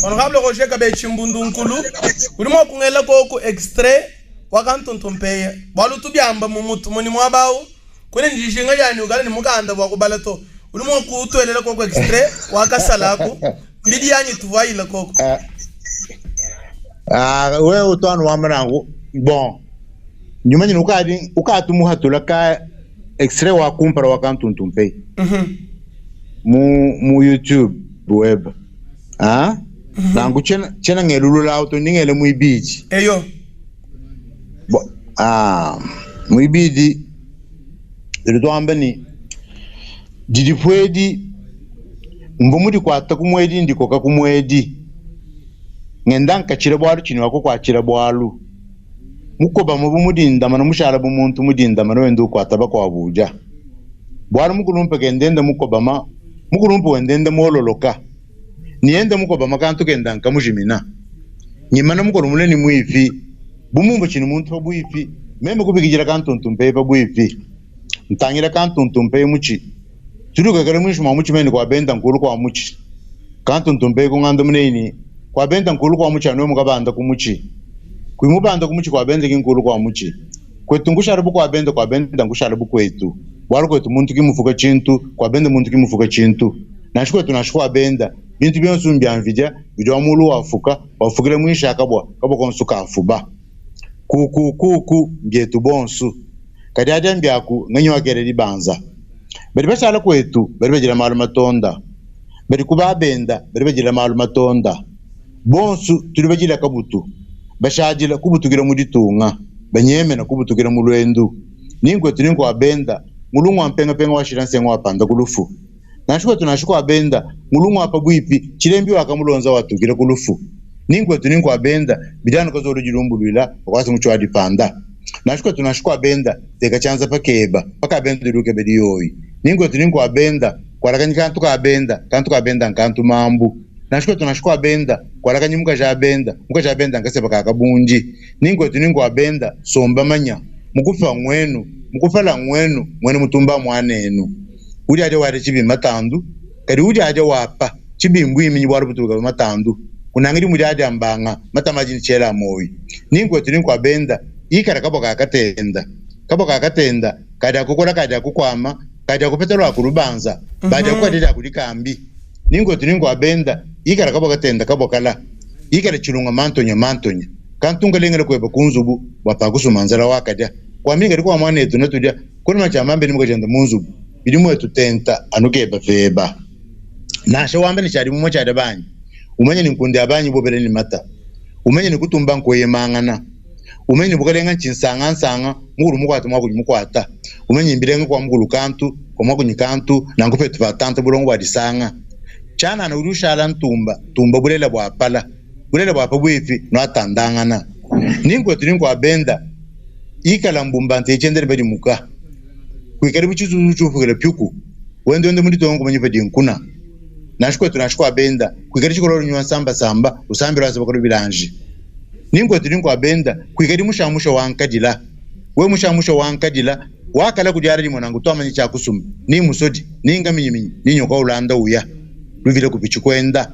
Honorable Roger Kabechi Mbundu Nkulu, udi mua kungela koku extrait wa kantuntumpeye bualu tubiamba mu mutu muni muaba au kuena ne dijinga dia ne ukala ne mukanda bua kubala to. Udi mua kutuelela koku extrait wa kasalaku mbidi yanyi tuvuayila koku. Ah, wewe utu anu wamba nanku bon nyuma nyina ukadi ukatu muhatula ka extrait wa kumpala wa kantuntumpei mu mu YouTube web ah nanku tshiena tshiena ngelulula auto ndi ngele muibidi Eyo. Bo, ah muibidi tudi tuamba ni didipuedi mvua mudikuata ku muedi ndikoka ku muedi ngenda nkatshila bualu tshini wakukuatshila bualu mukoba mubu mudindamana mushala bu muntu mudindamana wenda ukuata bakuabu udia bualu mukulumpe kendenda mukobama mukulumpe wendenda muololoka niyenda mukobama kantu kenda nkamujimina nyimana mukolo mule ni muipi bumumbu tshini muntu pabuipi meme kubikidila kantuntumpe pabuipi ntangila kantuntumpe mutshi tudukakele muinshi mua mutshi mene kua benda nkulu kua mutshi kantuntumpe kunganda muneni kua benda nkulu kua mutshi anu mukabanda ku mutshi kuimubanda ku mutshi kua benda ki nkulu kua mutshi kwetu nkushala bu kua benda kua benda nkushala bu kwetu bualu kwetu muntu kimufuka tshintu kua benda muntu kimufuka tshintu nansha kwetu nansha kua benda bintu bionso mbia mvidia bidi wa mulu wafuka wafukile muinshi akabwa kabwa konso kafuba kuku kuku mbietu bonso kadi adia mbiaku ngenyi wakele libanza badi bashala kwetu badi badila malu matonda badi kubabenda badi badila malu matonda bonso tudi badila kabutu bashadila kubutukila mu ditunga banyemena kubutukila mu lwendu ninkwetu ninkuabenda mulungu wa mpengapenga washila nsenga wapanda kulufu nansha kwetu nansha kuabenda mulungu wa pabuipi tshilembi wakamulonza watukila kulufu ninkwetu ninkuabenda bidanu kazolo dilumbuluila wakwasi mutshi wa dipanda nansha kwetu nansha kuabenda teka tshianza pakeba pakabenda lukebe diyoyi ninkwetu ninkuabenda kwalakanyi kantu kabenda kantu kabenda nkantu mambu nansha kwetu nansha kuabenda kwalakanyi mukaji abenda mukaji abenda nkaseba kakabundi ninkwetu ninkuabenda somba manya mukufa ngwenu mukufala ngwenu mwene mutumba mwanenu udi aja wade tshibi matandu kadi udi aja wapa tshibimbu iminyi bwalu butuka matandu kunangidi mudi aja mbanga matamaji ni moyi ninkwetu ninkuabenda ikala kabwa kakatenda kabwa kakatenda kadi akukola kadi akukwama kadi akupeta lwa kulubanza badi akukadila kulikambi ninkwetu ninkuabenda ikala kabwa katenda kabwa kala ikala chilunga mantonya mantonya kantunga lengela kweba kunzubu bwa kusuma nzala wakadya kwaminga liko mwana etu natudya kuna machamba ni mukajenda munzubu bidi mwetu tenta anukeba feba nasha wambe ni chali mumwe chada banyi umenye ni nkundi abanyi bobele ni mata umenye ni kutumba nkoyemangana umenye ni bukalenga nchinsanga nsanga mukulu mukwata mwakunyi mukwata umenye mbilenga kwa mukulu kantu kwa mwakunyi kantu nankupetu patanta bulongo bwa disanga chana na urushala ntumba tumba bulela bwa pala bulela bwa pabwipi nwatandangana ninkwetu ninkwabenda ikala mbumba ntechendele badi muka kuikali buchizuzu chufukile pyuku wende wende muri tongo manyi padi nkuna nashikwetu nashikwabenda kuikali chikololo nywa samba samba usambira wase bakolo bilanji ninkwetu ninkwabenda kuikali mushamusha wankadila we mushamusha wankadila wakala kudyala limwe nangu twamanyi chakusuma ni musodi ninga minyiminyi ninyoka ulanda uya luvile kupichi kwenda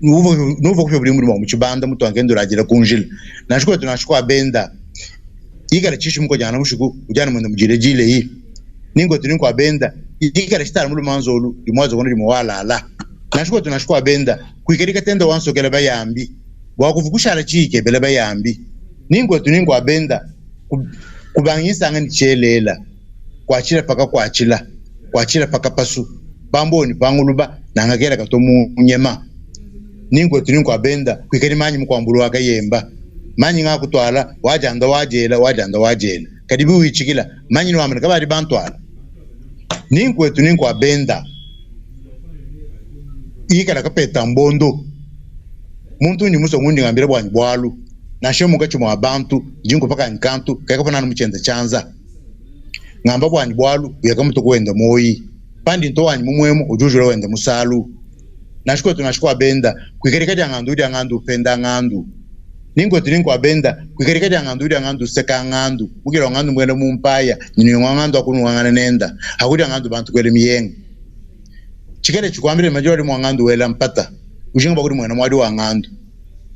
nuvo kupya buli mulimo muchibanda mutu angenda ulajila kunjila nashikwetu nashikwabenda ikala chishi muko jana mushiku ujana mwenda mujile jile yi ningwetu ninkwabenda ikala chitala mulumanzo olu limwazo kono limwalala nashikwetu nashikwabenda kuikali katenda wansokela bayambi bwakuvukushala chike bela bayambi ningwetu ninkwabenda kubangisanga nichelela kwachila paka kwachila kwachila paka pasu pamboni panguluba nangakela kato munyema ninkwetu ninkwabenda kuikali manyi mukwambulu wakayemba manyi ngakutwala wajanda wajela wajanda wajela kadi biwichikila manyi niwamana kabali bantwala ninkwetu ninkwabenda ikala kapeta mbondo muntu undi muso ngundi ngambile bwanyi bwalu nashe mukachi mwa bantu jinko paka nkantu kayaka muchenda chanza ngamba bwanyi bwalu uyaka mutu kuwenda moyi pandi nto wanyi mumwemu ujujula wenda musalu nashikwetu nashikwabenda kuikalika lya ng'andu lya ng'andu upenda ng'andu ninkwetu ninkwabenda kuikalika lya ng'andu lya ng'andu useka ng'andu mukila wa ng'andu mwele mumpaya nyini wa ng'andu akunuwang'ana nenda hakulya ng'andu bantu kwele miyenga chikele chikwambile majoli mwa ng'andu wela mpata. Ujinga bua kudimuena muadi wa ngandu.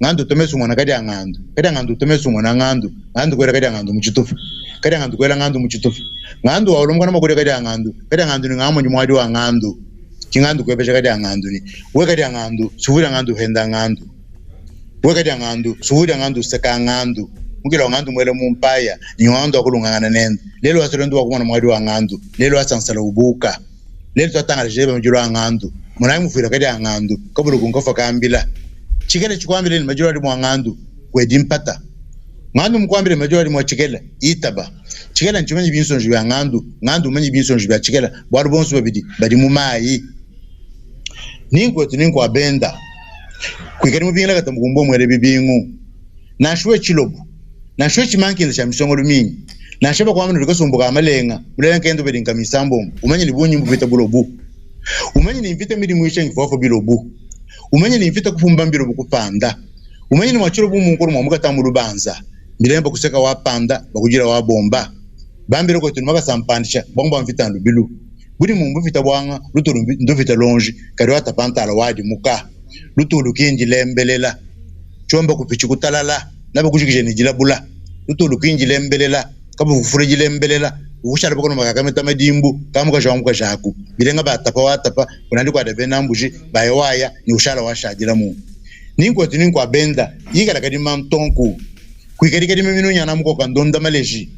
Ngandu utua mesu umona kadiangandu, kadiangandu utua mesu umona ngandu, ngandu kuela kadiangandu mu tshitupa, kadiangandu kuela ngandu mu tshitupa. Ngandu waula mukana mua kudia kadiangandu, kadiangandu ne ngamonyi muadi wa ngandu. Ki ngandu kuebeja kadiangandu ne, We kadiangandu, suvuila ngandu uhenda ngandu. We kadiangandu, suvuila ngandu useka ngandu. Mukila wa ngandu muela mu mpaya, ne ngandu wakulungangana nende. Lelu wa ndu wakumona muadi wa ngandu, lelu wa sansala ubuka. Lelu tuatangalaja eba madilu a ngandu. Monayi mufuila kadi a ngandu, kabuluku nkafua kambila. Tshikele tshikuambile ne madilu adi mua ngandu, kuedi mpata. Ngandu mukuambile ne madilu adi mua tshikele, itaba. Tshikele ntshimanye binsonji bia ngandu, ngandu mumanye binsonji bia tshikele, bualu bonso babidi badi mu mayi. Ni nkuetu ni nkua benda, kuikadi mubingila kata mukumbua muele bibingu. Nansha we tshilobo, nansha we tshimankinza tshia misongolu mingi, nansha bakuamba ne udi kasumbu ka malenga, mulela nkenda ubedi nkama isambombo, umanye ne bungi mbupita bulobu. Umanye ne mvita midimuisha nkifuafua bilobu. Umanye ne mvita kupumba mbilobu kupanda. Umanye ne mua tshilobu munkolo mua mukata mu lubanza, mbilemba kuseka wa panda, bakujila wa bomba. Bambila kwetu ne makasa mpandisha, bwangu bua mvita nlubilu. Budimu mbupita buanga, lutulu ndupita lonji, kadi watapa ntala wadimuka. Lutulu ki ndilembelela, tshiomba kupitshi kutalala, naba kujikija ne dilabula. Lutulu ki ndilembelela, kabuvu kufula dilembelela, ukushala pakonoma kakameta madimbu, ka mukaji wa mukaji aku. Bilenga batapa watapa, kunandi kuada bena mbuji, baya waya, ne ushala washadila mu. Ni nkuetu ni nkua benda, ikala kadima ntonku. Kuikadi kadima minu nyana mukoka ndonda maleji.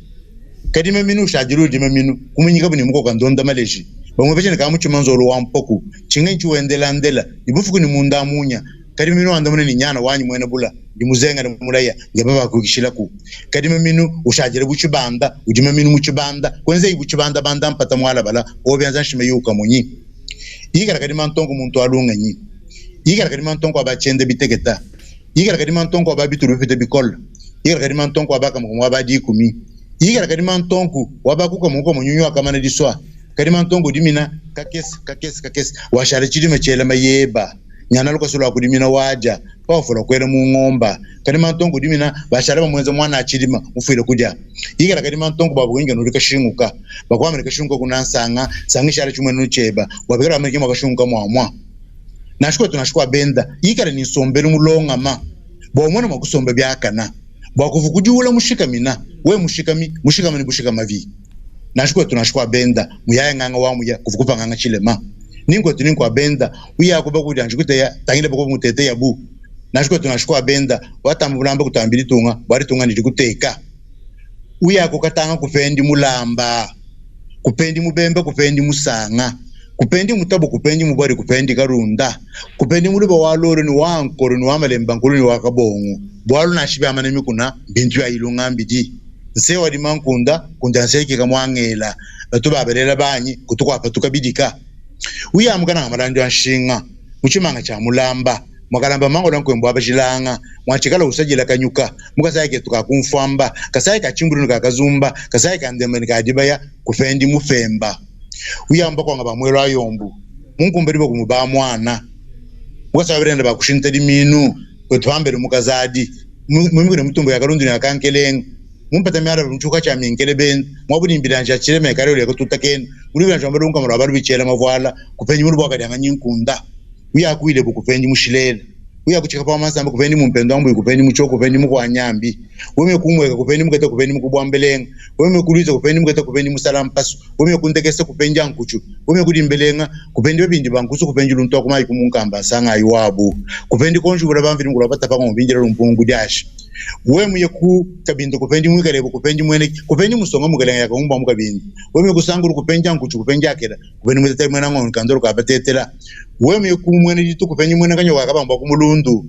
Kadima minu ushadila udima minu, kumunyikabu ne mukoka ndonda maleji. Bamue ne ka mutshima nzolo wa mpoku, tshinganyi tshiwendelandela, ne bufuku ne munda munya. Kadima minu wandamuna ne nyana wanyi muena bula, ndi muzengele mulaya, ngeba bakuikishilaku. Kadima minu ushadila bu tshibanda, udima minu mu tshibanda, kuenzeyi bu tshibanda banda mpata mualabala, obianza nshima yuka munyi. Ikala kadima ntonku muntu alunganyi. Ikala kadima ntonku abatshienda biteketa. Ikala kadima ntonku aba bitulu bipite bikole. Ikala kadima ntonku aba kamukamu aba dikumi. Ikala kadima ntonku waba kukamu kukamu nyunyu akamana disua. Kadima ntonku dimina kakese kakese kakese washala tshidima tshiela mayeba. Nyana lukasu lua kudimina wadia pawafula kuela mu ngomba. Kadima ntonku dimina bashala bamuenza mwana atshidima mufuile kudia. Ikala kadima ntonku babukinga nudi kashinguka. Bakuamene kashinguka kuna nsanga, sanga ishala tshimuenu tshieba. Wabikala bamene kima kashinguka muamua. Nansha kwetu nansha kua benda, ikala ne nsombelu mulongama bua umone mua kusomba biakana. Bua kuvu kudiula mushikamina, we mushikami, mushikama ne bushikama vi. Nansha kwetu nansha kua benda, muyaya nganga wa muya, kuvu kupanganga tshilema. Ni nkwetu ni nkua benda, uya kuba kudianji kuteya, tangila bakuba mutete yabu. Nansha kwetu nansha kua benda, watamba bulamba kutamba ditunga, bua ditunga ndidi kuteka. Uya kukatanga kupendi mulamba, kupendi mubembe, kupendi musanga. Kupendi mutabo, kupendi mubwari, kupendi karunda. Kupendi muluba wa lolo ni wa nkoro ni wa malemba nkulu ni wa kabongo. Bwalu na shibe amane mikuna bintu ya ilunga mbidi. Nse wa dimankunda kunda nse kika mwangela. Batu babelela banyi kutukwa patuka bidika. Uya mukana ngamalando ya nshinga. Muchimanga cha mulamba. Mwakalamba mango nkwembo abashilanga. Mwachikala usajila kanyuka. Mukasaya ketu ka kumfwamba. Kasaya ka chimbulu ka kazumba. Kasaya ka ndembe ni kadibaya kufendi mufemba. Uyamba kwanga bamwelo ayombu. Munkumbe libo kumuba mwana. Mukasaya birenda bakushinta liminu. Kwetu mukazadi. Mumikune mutumbo ya kalundu ya kankelenga. Mumpata myala mchuka cha minkele ben. Mwabuni mbiranja chileme karelo ya kututa ken. Muri biranja mbalunga murabaru bichela mavuala. Kupenyi muri bwaka dyanga nyinkunda. Uya kuile bukupenyi mushilele. Uya kuchika pa masamba kupendi mumpendo ambu kupendi muchoko kupendi mukwanyambi. Weme kumweka kupendi mukete kupendi mukubwambelenga. Weme kuliza kupendi mukete kupendi musalampasu. Weme kundekese kupendi ankuchu. Weme kudimbelenga kupendi bebindi bankusu kupendi luntu akumayi kumunkamba sanga iwabu. Kupendi konjubula bamviri mukula batapa ngombinjira lumpungu dash. Weme yeku kabindu kupendi mwikalebo kupendi mwene kupendi musonga mukalenga yakumba mukabindu. Weme kusanguru kupendi ankuchu kupendi akela. Kupendi mwete mwena ngoni kandoro kabatetela. Weme yeku mwene jitu kupendi mwene kanyoka kabamba kumulundu.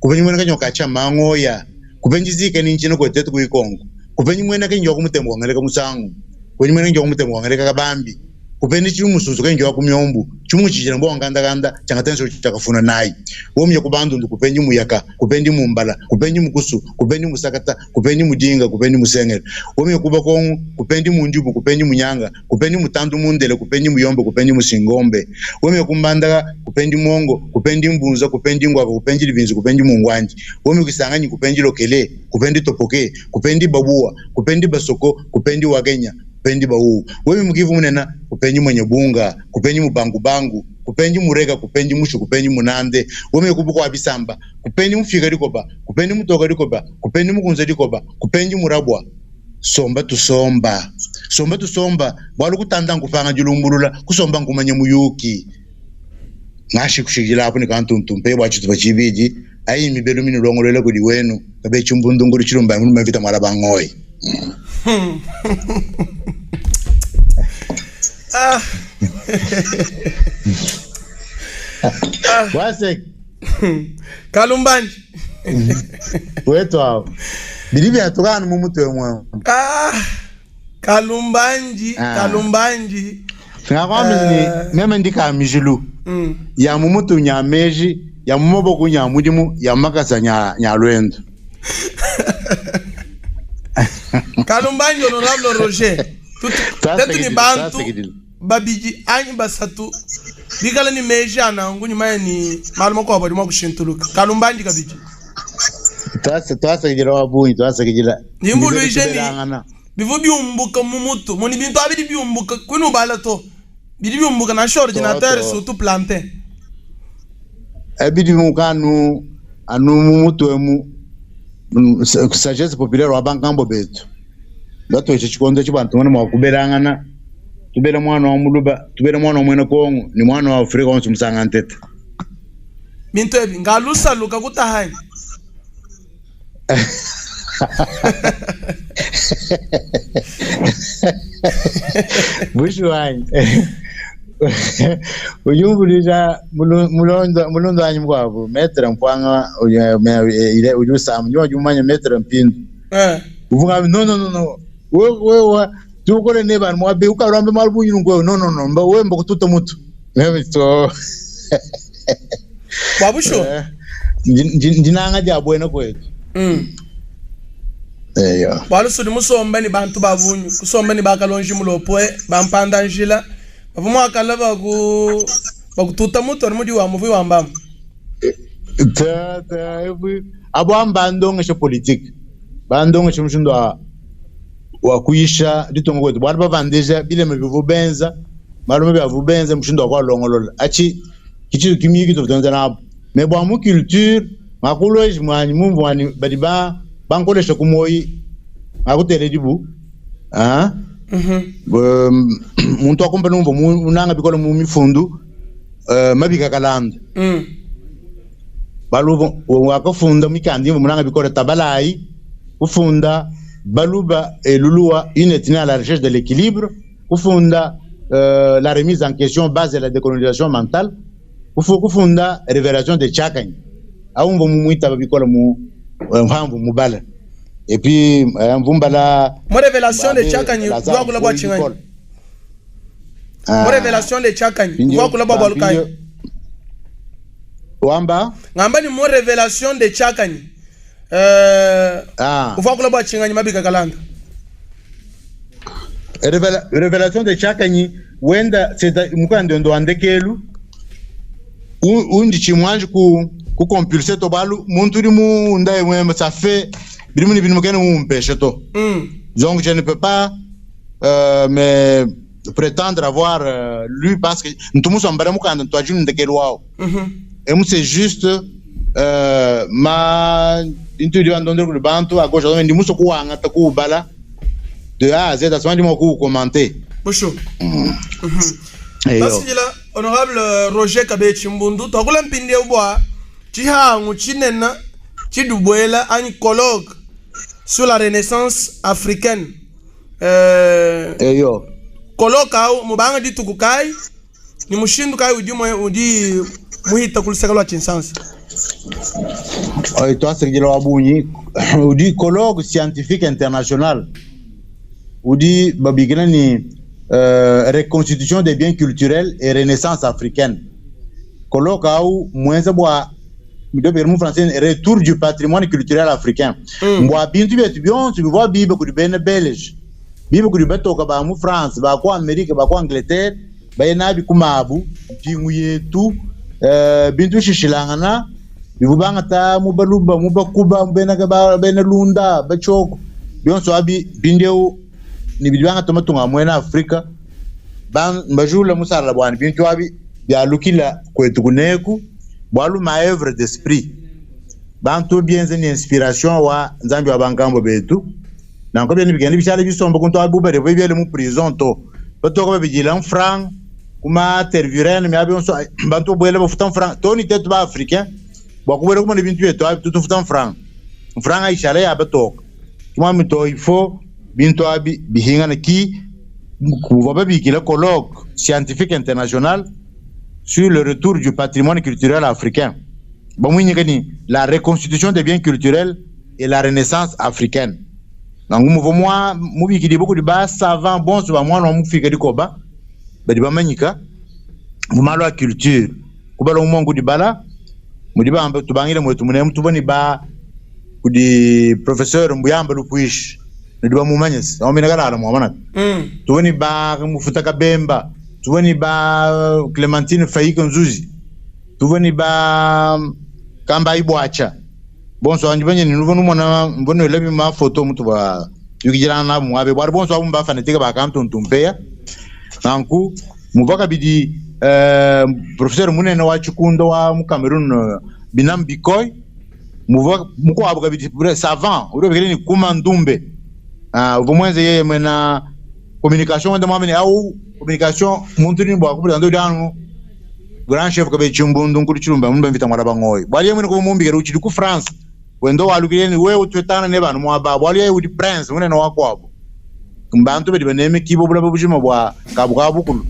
Kupendi mwene kanyoka cha mangoya. Kupendi zike ni nchino kwetetu kuikongo. Kupendi mwene kanyoka kumutembo wangeleka musangu. Kupendi mwene kanyoka kumutembo wangeleka kabambi. Kupendi chimu mususu kanyoka kumyombu. Chimu chijira mbo nganda ganda changatenso chakafuna nayi. Womye kubandu ndu kupendi muyaka, kupendi mumbala, kupendi mukusu, kupendi musakata, kupendi mudinga, kupendi musengere. Womye kuba kongu, kupendi munjubu, kupendi munyanga, kupendi mutandu mundele, kupendi muyombe, kupendi musingombe. Womye kumbandaka, kupendi mongo, kupendi mbunza, kupendi ngwaka, kupendi libinzi, kupendi mungwanji. Womye kusanganyi, kupendi lokele, kupendi topoke, kupendi babua, kupendi basoko, kupendi wakenya, kupendi bawu. Womye mukivu munena, kupendi mwenye bunga, kupendi mubangu bangu, Kupendi murega, kupendi mushu, kupendi munande, weme kubuko abisamba, kupendi mufika dikoba, kupendi mutoka dikoba, kupendi mukunza dikoba, kupendi murabwa. Somba tusomba. Somba tusomba, bwalu kutanda nkupanga dilumbulula, kusomba nkumanya muyuki. Ngashi kushikila apo ni kantuntu mpe bwa tshitupa tshibidi, ayi mibelu minulongolwela kudi wenu, kabe chimbundungulu chilumba ngulu mavita mwala bangoyi. Ah. Wasek. Kalumbandi. Wetu awo. Bidi byatukana mu mutwe mwe. Ah. Kalumbandi, Ah. Kalumbandi. Ngakwambi ni meme ndika mijulu. Ya mu mutu nya meji, ya mu maboko nya mudimu, ya makasa nya nya lwendo. Kalumbandi honorable Roger. Tetu ni bantu babidi anyi basatu bikala ni meji anangu nyuma ni malu makuabu adi mua kushintuluka. Kalumbandi kabidi. Twasa twasakidila wabunyi twasakidila. Nimbuluije ni bivu biumbuka mu mutu muni bintu abidi biumbuka kwinu bala to bidi biumbuka na ordinateur surtout plantain. Ebidi biumbuka anu anu mu mutu emu sagesse populaire wa bankambo betu. Batweshe chikondo chibantu mwana mwakubelangana tubela mwana wa muluba tubela mwana wa mwene Kongo ni mwana wa Afrika wonse musanga ntete. Bintu ebi ngalusaluka kutahani. Bushu wanyi. Ujumbulisha mulondo wanyi mukwabu metre mpwanga uje usama njuma jumanya metre mpindu. Uvuga no no no no. Wewe wewe tukore ne bantu mwabe ukarambe malubunyi ngwe no no no mba wewe mbokututa mutu. Meme to. Babusho. Ndinanga dia bwena kwetu. Eyo. Balusuli musomba ni bantu babunyu, kusomba ni bakalonji mulopwe, bampanda njila. Bavu mwakala baku bakututa mutu ari mudi wa muvi wa mbamba. Ta ta ebu abo ambandongesha politique. Bandongesha mushindo wa wa kuisha litongo kwetu. Bwana bavandeja bile mebivu benza, malume bya benza mushindo wa kwa longolola. Achi kichi kimiki to na mais bwa mu culture makulo mwanyi mumvu wani badi ba bankolesha kumoyi akutele dibu. Ah? Muntu akumba numva munanga bikola mu mifundu mabika kalanda. Baluba wakafunda mikandi munanga bikola tabalai kufunda baluba elulua une ethnie à la recherche de l'équilibre kufunda la remise en question base de la décolonisation mentale kufunda révélation de Tchakanyi awumva mumuita babikola mu mpamvu mubala et puis mvumbala mo révélation de Tchakanyi wakula bwa chinganyi mo révélation de Tchakanyi wakula bwa bwalukai wamba ngamba ni mo révélation de Tchakanyi uvakula bwa chinganyi mabika kalanda révélation de Tchakanyi wenda c'est mukando ndo andekelu undi chimwanji ku ku compulser to balu muntu uri mu ndaye mwema ça fait biri ni bintu mukene mumpeshe to. Donc je ne peux pas me prétendre avoir lu parce que ntumuso ambara mukanda ntwajunu ndekelu wao. Et moi c'est juste ma intu di andondre ku bantu à gauche ndi muso kuwanga ta ku bala de A à Z asma ndi mo ku commenter. Bonjour. Basijila honorable Roger Kabechi Mbundu twakula mpindi bwa chihangu chinena chidubwela ani colloque sur la renaissance africaine. Eyo. Colloque au mubanga dituku kai ni mushindu kai udi mwe udi muhita kulusaka lwa Kinshasa. Oyo twasirikila wabunyi udi colloque scientifique international udi babikina ni reconstitution des biens culturels et renaissance africaine. Colloque au mwenza bwa ndio mu français retour du patrimoine culturel africain. Mbwa bintu byetu byonse bivwa bibe kuri bene belge. Bibe kuri batoka ba mu France, ba ku Amerique, ba ku Angleterre, baye nabi kumabu bingu yetu bintu shishilangana bivubanga ta mu baluba mu bakuba bena ba bena lunda bachoko byonse abi bindeu ni bidwanga tomatunga mwena Afrika ban bajula musala bwana bintu abi Bialukila kuetu kuneku, bualu ma oeuvre d'esprit bantu bienze ne inspiration wa Nzambi wa bankambua betu, nanku biena bikenda bishala bisomba kuntu abu badi biele mu prison to, batoka babidila mfranga ku ma tervuren miaba yonso bantu babuela bafuta mfranga to ni tetu ba africain bua kubuela kumona bintu bietu abi tutu tufuta mfranga, mfranga ishala ya batoka kimwami to il faut bintu abi bihingana ki kuvua babikila colloque scientifique international sur le retour du patrimoine culturel africain bamuinyika ni la reconstitution des biens culturels et la renaissance africaine. Nanku muvua mua mubikidibue kudi ba savant bonso ba muana wa mufika dikoba badi bamanyika mu malu a culture. Kubala umue nkudibala mudi bamba tubangile muetu munemu tuvua ne ba kudi professeur Mbuyamba Lupuishi nudi bamumanye se awu mena kalala muamona tuvua ne ba Mufuta Kabemba tuvua ne ba Clementine Faika Nzuzi tuvua ne ba Kambayi Buatsha bonso andi banye ne nuvua numona mvua nuela ma foto mutuvua tuyukidilangana nabu muabe bualu bonso abu mba fanatique ba kantuntu mpeya nanku muvua kabidi professeur munene wa tshikunda wa mu Cameroun Binam Bikoy muvua mukuabu kabidi savant udi babikila ne Kuma Ndumbe uvua muenze yeye muena communication wenda muambe ne au communication muntu ni bua kupresenter udi anu grand chef kabe chimbundu nkulu chilumba mumbe mvita mwala bangoyi bwali yeye mwene kuva mumbikela uchidi ku France wendo walukile ni wewe utwetana ne banu mwaba bwali yeye udi prince munene wakwabo mbantu badi banemekibwa bulaba bujima bua kabu ka bukulu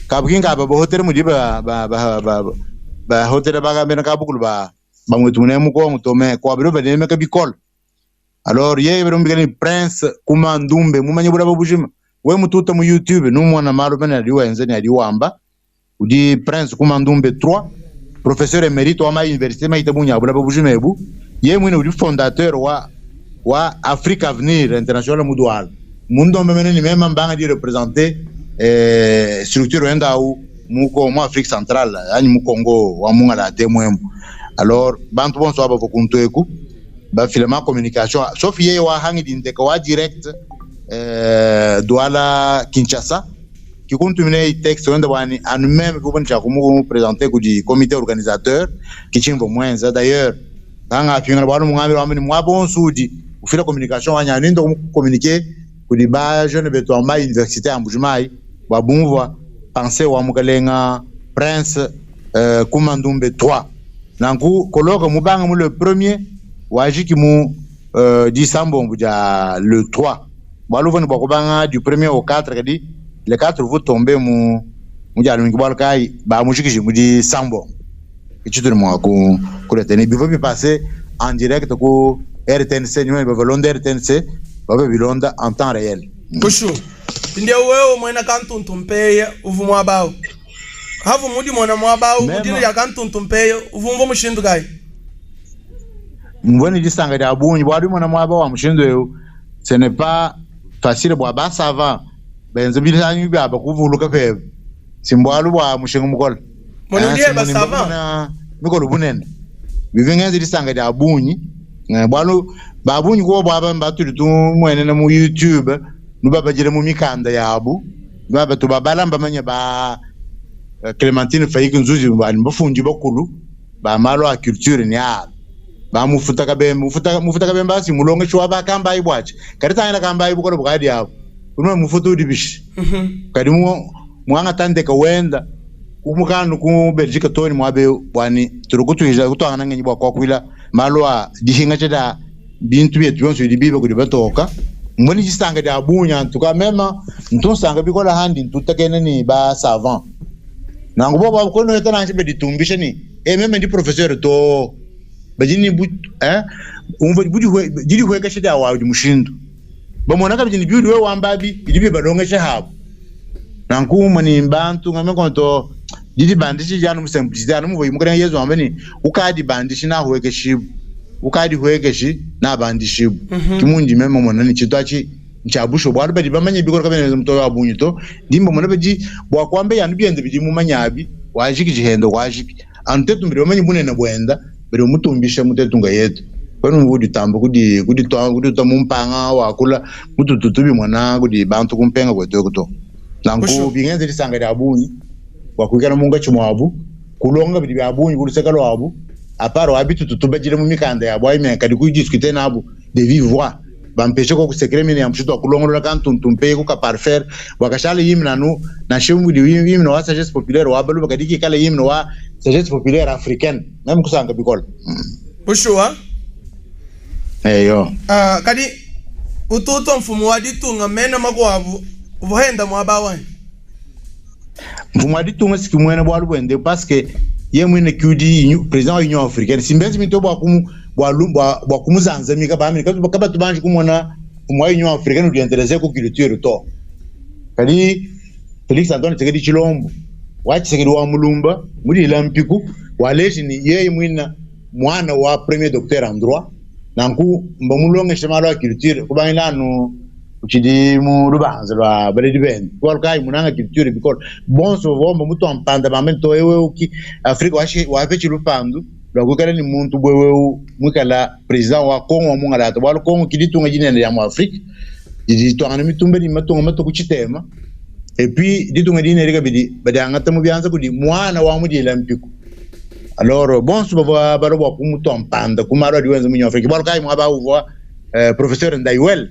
kabu kinga ba bohotere mudi ba ba ba ba ba hotele ba bena ka bukulu ba bamwetu mune mu Kongo to me kwa biro banemeka bikole alors yeye biro mbikela ni prince kuma ndumbe mumanye bulaba bujima we mututa mu YouTube numona malu mene adi wenza ne adi wamba udi prince kuma ndumbe 3 professeur émérite wa ma université maita bunya bulaba bujima ebu ye mwine udi fondateur wa wa Afrique Avenir International mu Douala mundombe mene ni mema mbanga di représenter structure wenda au mu mu Afrique centrale anyi mu Congo wa mungala ate mwemu alors bantu bonso aba kuntu eku bafile ma communication sauf yeye wa hangi dinteka wa direct Douala Kinshasa kikuntumine texte wenda bwani anu meme kubona cha kumu présenter kudi comité organisateur kichimbo mwenza d'ailleurs kanga apinga bwanu mwambi wambi mwabonso udi ufila communication wanya nindo communiquer kudi ba jeune betu amba université ya Mbujimayi babumvwa pensée wa mukalenga prince Kumandumbe 3 nanku colloque mubanga mu le premier wajiki mu disambombo dia le 3 bwalu voni bwa kubanga du premier au 4 kadi le 4 vous tomber mu mu dia lungi bwalu kai ba mujikiji mu di sambombo ichituri mwa ku kuretene bivo bi passer en direct ku RTNC nyuma bavalonda RTNC baba bilonda en temps réel. Kushu ndio wewe mwena kantuntu mpeye uvu mwabao havu mudi mona mwabao mudini ya kantuntu mpeye uvumva mushindu kai mbone disanga dia bunyi bwali mona mwaba wa mushindu eu ce n'est pas facile bwa ba savant benze bilanyu bya bakuvuluka pebe simbwalu bwa mushinga mukola mona ndiye ba savant mikolo bunene bivingenze disanga dia bunyi bwalu babunyi ko bwaba mbatuli tumwenene mu YouTube nubabajire mu mikanda yabu baba tubabala mbamanya ba Clementine Faik Nzuzi bali bafundi bakulu ba malo a culture ni a ba mufuta kabembe mufuta mufuta kabembe asi mulonge shwa ba kamba ibwache kari tangela kamba ibukolo bukadi abo uno mufuta udibishi kadi mu mwanga tandeka wenda kumukanu ku Belgique toni mwabe bwani turukutuija kutwangana ngenyi bwa kwakwila malo a dihinga cheda bintu byetu byonso bibi kudi batoka mboni jisanga dia bunya ntuka mema ntusanga bikola handi ntutakene ni ba savant nangu bo ba kono eta nanje beditumbisha ni e meme ndi professeur to bajini bu umva budi jidi hweka shida wa di mushindu bamona ka bijini biudi we wambabi idi bi balongesha habo nanku mani bantu ngame konto didi bandishi janu musemplicité anu muvoyi mukana Yesu ambeni ukadi bandishi na hweke shibu ukadi hwekeshi na bandishibu kimundi meme mona ni chitwachi nchabusho bwalu badi bamanye bikoro kabene mtoyo abunyu to ndimbo mona badi bwa kwambe yanu byende bidi mu manyabi wajiki jihendo wajiki anu tetu mbiri bamanye bunene bwenda bari mutumbisha mutetunga yetu kwenu ngudi tambo kudi kudi to kudi to mumpanga wakula mututu tubi mwana kudi bantu kumpenga kwetu kuto nanku bingenze lisanga lya bunyi. bua kuikala munkatshi muabu, kulonga kabidi bia bungi ku luseke luabu, a part wa bitutu tubadila mu mikanda yabu ayi mais kadi ku discuter nabu de vive voix. Bampeshe koku secret mine ya mushindu wa kulongolola kantuntu mpeyi ku ka parfaire bua kashala hymne anu nansha mudi hymne wa sagesse populaire wa baluba kadi kikale hymne wa sagesse populaire africaine. Meme kusanka bikole. Bushuwa. Eyo. Ah, kadi utu utua mfumu wa ditunga mena makuabu uvua enda muaba awu anyi? Mfumu wa ditunga siki muena bualu buende parce que ye muine ki udi president wa Union africaine. Si mbenze bintu bua kumu bua bua, bua kumuzanzamika bamine kabatu banji kumona mfumu wa Union africaine udi interesse ku culture to. Kadi Felix Antoine Tshisekedi Tshilombo wa Tshisekedi wa Mulumba mudila mpiku waleji ni yeye muina muana wa premier docteur en droit nanku mbamulongeshe malu a culture kubangila anu utshidi mu lubanza lua baledi bende bualu kayi munanga culture bikole bonso bavua bamutua mpanda bambe ne to ewewu ki Afrique washi wapetshi lupandu lua kuikala ne muntu bu ewewu muikala president wa Congo wa mungalata bualu Congo ki ditunga dinene dia mu Afrique didi dituangana mitumba ne matunga matue ku tshitema et puis ditunga dinene edi kabidi badiangata mu bianza kudi muana wa mudiela mpiku alors bonso bavua balua bua kumutua mpanda ku malu adi wenza mu Union Afrique bualu kayi muaba uvua eh, professeur Ndaiwel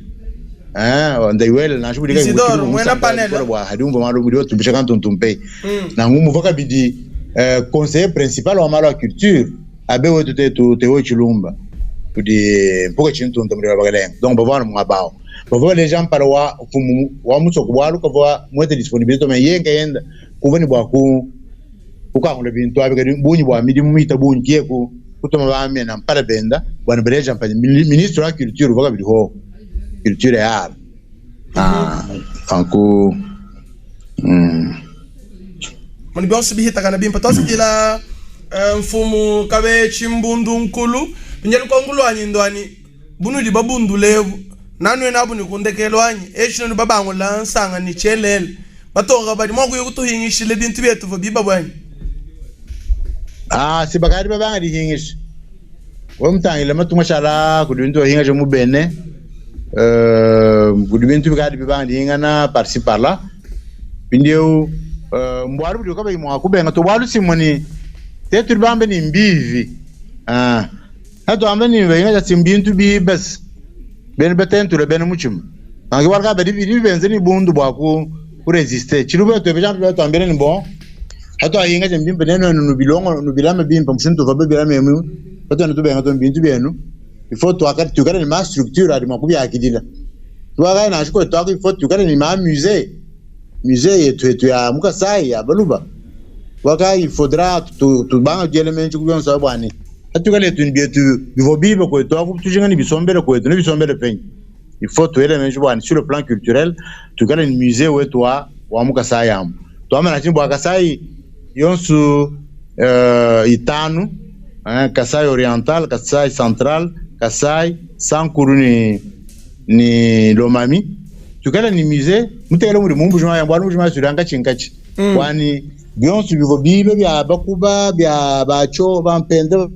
eh, Ndaiwel nansha mudi kayi Isidore, mutshilu muena musanka panel. bikole bua hadi umvua malu mudi watumbisha kantuntu mpe Mm. nangu muvua kabidi eh, conseiller principal wa malu a culture abe wetu tetu Theo Tshilumba kudi mpuka tshintunta mudi bakalenga donc bavua anu muaba awu bavua baleja mpala wa mfumu wa musoko bualu kavua muete disponibilité mais yeye nkayenda kuvua ne bua ku kukangula bintu abi kadi bungi bua midimu mihita bungi kiye ku kutuma bamena mpala benda bua ne baleja mpala ministre wa culture uvua kabidi ho culture ya art ah nanku mm. Muni bionso bihitakana bimpe twasukila eh, mfumu kabe tshimbundu nkulu pinje lukongo luanyi nduani bunudi babundulebu nanuena abu ni kundekelu anyi eshi nenu babangula nsanga ni tshielele batoka badi mua kuya kutuhingishile bintu bietu vua biba buanyi. Ah, si bakadi babanga dihingisha we mutangile matunga shala kudi bintu bahingaja mu Benin euh, kudi bintu bikadi bibanga dihingana par ci par là mpindieu euh, mbualu budi kabayi mua kubenga to bualu simue ni te tudi bambe ni mbivi ah Hatuambe ni bahingaja si mbintu bibese bena batentule bena mutshima nanke bualu kayi badi bidi benze ni bundu bua ku ku resister tshiluba tuebeja bantu batuambila ni bon hatuahingaja mbimpe ne nuenu nubilongo nubilame bimpe mushindu tuvua babilame emu katuena tubenga to bintu bienu il faut tuaka tuikale ne ma structure adi mua kubiakidila tuakaye nansha kwetu aku il faut tuikale ne ma musée musée yetu yetu ya mu Kasai ya baluba bualu il faudra tubanga tudiela menji ku bionso abi bua ne Patuikale etu bietu bivua biba kuetu aku tujinga ne bisombele kuetu ne bisombele penyi? Il faut tuele meji bua ne sur le plan culturel tuikale ne musee wetu wa wa mu Kasai amu. Tuamba nansha bua Kasai yonsu itanu hein, Kasai oriental, Kasai central, Kasai Sankuru ne ne Lomami tuikale ne musee mutekele mudi mu Mbuji-Mayi bualu Mbuji-Mayi tudi ankatshinkatshi bua ne Bionso bivua biiba bia bakuba, bia batshio, ba mpende,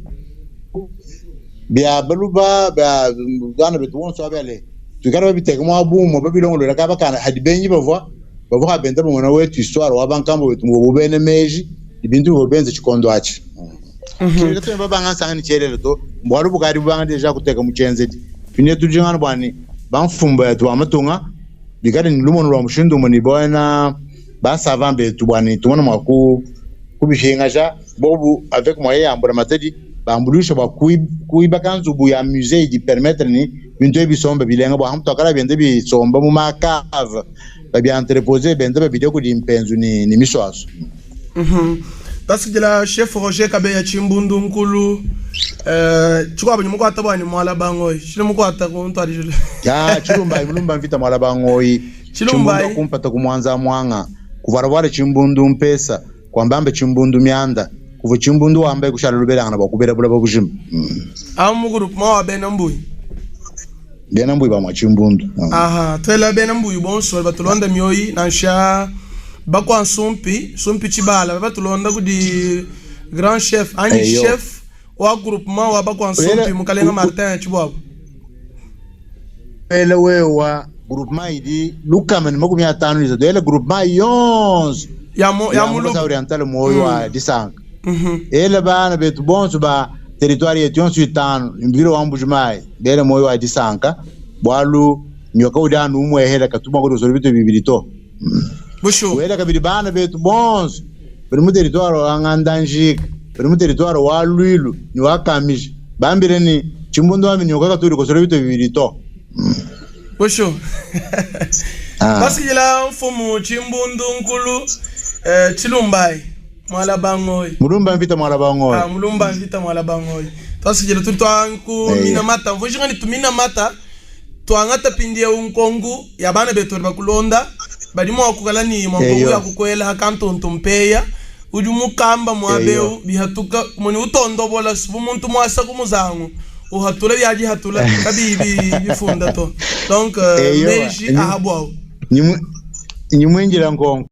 bia baluba, bia bana betu bonso aba le tuikale babiteka muaba umue babilongolola kaba kana hadi benyi bavua bavua benda bamona wetu histoire wa bankambua betu muvua bena meji ne bintu bivua benza tshikondo atshi. Mm -hmm. Babanga nsanga ne tshielele to mbualu bukadi bubanga deja kuteka mu tshienzedi pine tudingana bua ne bamfumu betu ba matunga bikale ne lumonu lua mushindu umue ne bena ba savant betu bua ne tumone mua kubipingaja bobu avec moyen ya mbulamatadi bambuluisha bua kuibaka nzubu ya musee idi permettre ne bintu ebi bisombe bilenga bua hamutuakala bienda bisomba mu ma cave babi entreposer benda babidia kudi mpenzu ne, ne misuasu. Tasukila chef Roger Kabeya Tshimbundu Nkulu eh, tshikuabu ni mukuata bua ni mualaba ngoyi tshili mukuata ku ntuadijilu ya tshilumba mulumba mvita mualaba ngoyi Tshimbundu akumpata ku muanza muanga kuvualavuala tshimbundu mpesa kuambamba tshimbundu mianda kuvua tshimbundu wamba kushala lubelangana bua kubela bulaba bujima mm. Amu mu groupement wa bena mbuyi bena mbuyi ba mua tshimbundu mm. Aha tuela bena mbuyi bonso batulonda mioyi nansha bakua nsumpi nsumpi tshibala batulonda kudi grand chef anyi hey, chef wa groupement wa bakua nsumpi mukalenga Martin Tshibuabu Ela wewa groupement idi 153 ela groupement yonso. Ya mu Ya mu muluba. Kasai Oriental muoyo wa disanka. Mhm. Ela bana betu bonso ba territoire yetu yonso itanu mvile wa Mbuji-Mayi bela muoyo wa disanka bualu nyoka udi anu umuehela katu mua kudosola bitu bibidi to. Bushuwa. Wela kabidi bana betu bonso badi mu territoire wa Ngandanjika, badi mu territoire wa Luilu ne wa Kamiji bambile ne Tshimbundu wambi nyoka katu udikosola bitu bibidi to. Bushuwa. Ah. Basikila mfumu Tshimbundu nkulu eh, Tshilumbayi mwalaba ngoyi. Mulumba mvita mwalaba ngoyi. Ah, mulumba mvita mwalaba ngoyi. Twasikila tuli twanku Eya. mina mata mvujinga ni tumina mata twangata pindiewu nkongu ya bana betu badi bakulonda badi mua kukala ni mua nkongu Eyo. ya kukuela ha kantonto mpeya udi mukamba muabeu bihatuka muni utondobola subu muntu muasa ku muzangu uhatula biadihatula kabiyi bifunda to donc Eyo. meji ahabuawu Nyimuinjila nkonko.